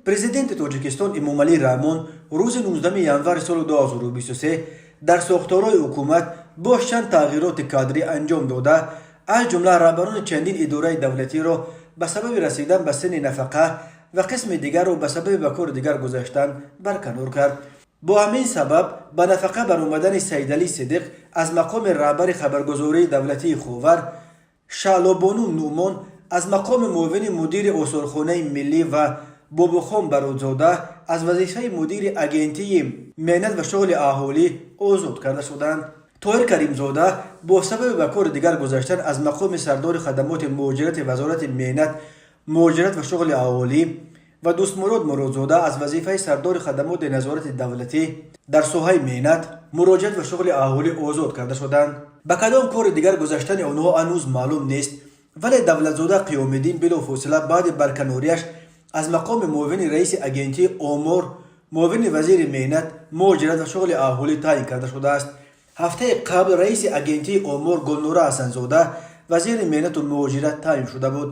Президенти Тоҷикистон Эмомалӣ Раҳмон рӯзи 19 январи соли 2023 дар сохторҳои ҳукумат боз чанд тағйироти кадрӣ анҷом дода, аз ҷумла раҳбарони чандин идораи давлатиро ба сабаби расидан ба синни нафақа ва қисми дигарро ба сабаби ба кори дигар гузаштан барканор кард. Бо ҳамин сабаб ба нафақа баромадани Саидалӣ Сидиқ аз мақоми раҳбари хабаргузории давлатии «Ховар», Шаълобону Нуъмон аз мақоми муовини мудири Осорхонаи миллӣ ва Бобохон Баротзода аз вазифаи мудири Агентии меҳнат ва шуғли аҳолӣ озод карда шуданд. Тоҳир Каримзода бо сабаби ба кори дигар гузаштан аз мақоми сардори хадамоти муҳоҷирати Вазорати меҳнат, муҳоҷират ва шуғли аҳолӣ ва Дӯстмурод Муродзода аз вазифаи сардори хадамоти назорати давлатӣ дар соҳаи меҳнат, муҳоҷират ва шуғли аҳолӣ озод карда шуданд. Ба кадом кори дигар гузаштани онҳо ҳанӯз маълум нест, вале Давлатзода Қиёмиддин билофосила баъди барканориаш аз мақоми муовини раиси Агентии омор муовини вазири меҳнат, муҳоҷират ва шуғли аҳолӣ таъин карда шудааст. Ҳафтаи қабл раиси Агентии омор Гулнора Ҳасанзода вазири меҳнату муҳоҷират таъин шуда буд.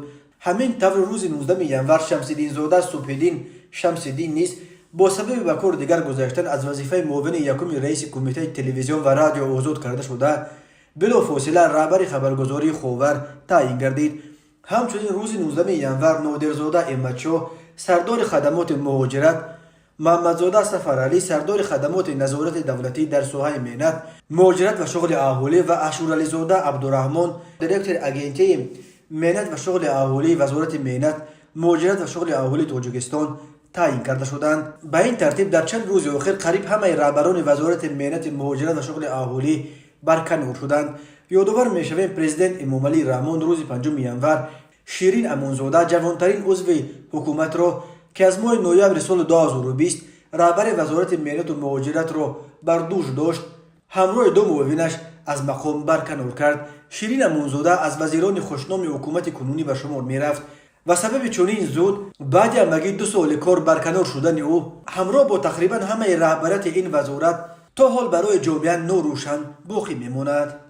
Ҳамин тавр, рӯзи 19 январ Шамсиддинзода Субҳиддин Шамсиддин низ бо сабаби ба кори дигар гузаштан аз вазифаи муовини якуми раиси Кумитаи телевизион ва радио озод карда шуда, билофосила раҳбари хабаргузории «Ховар» таъин гардид. Ҳамчунин рӯзи 19 январ Нодирзода Эмматшоҳ сардори хадамоти муҳоҷират, Муҳаммадзода Сафаралӣ сардори хадамоти назорати давлатӣ дар соҳаи меҳнат, муҳоҷират ва шуғли аҳолӣ ва Ашурализода Абдураҳмон директори Агентии меҳнат ва шуғли аҳолии Вазорати меҳнат, муҳоҷират ва шуғли аҳолии Тоҷикистон таъин карда шуданд. Ба ин тартиб, дар чанд рӯзи охир қариб ҳамаи раҳбарони Вазорати меҳнати, муҳоҷират ва шуғли аҳолӣ барканор шуданд. Ёдовар мешавем, президент Эмомалӣ Раҳмон рӯзи 5 январ Ширин Амонзода, ҷавонтарин узви ҳукуматро, ки аз моҳи ноябри соли 2020 раҳбари Вазорати меҳнату муҳоҷиратро бар дӯш дошт, ҳамроҳи ду муовинаш аз мақом барканор кард. Ширин Амонзода аз вазирони хушноми ҳукумати кунунӣ ба шумор мерафт ва сабаби чунин зуд, баъди ҳамагӣ 2 соли кор, барканор шудани ӯ ҳамроҳ бо тақрибан ҳамаи раҳбарияти ин вазорат то ҳол барои ҷомеа норӯшан боқӣ мемонад.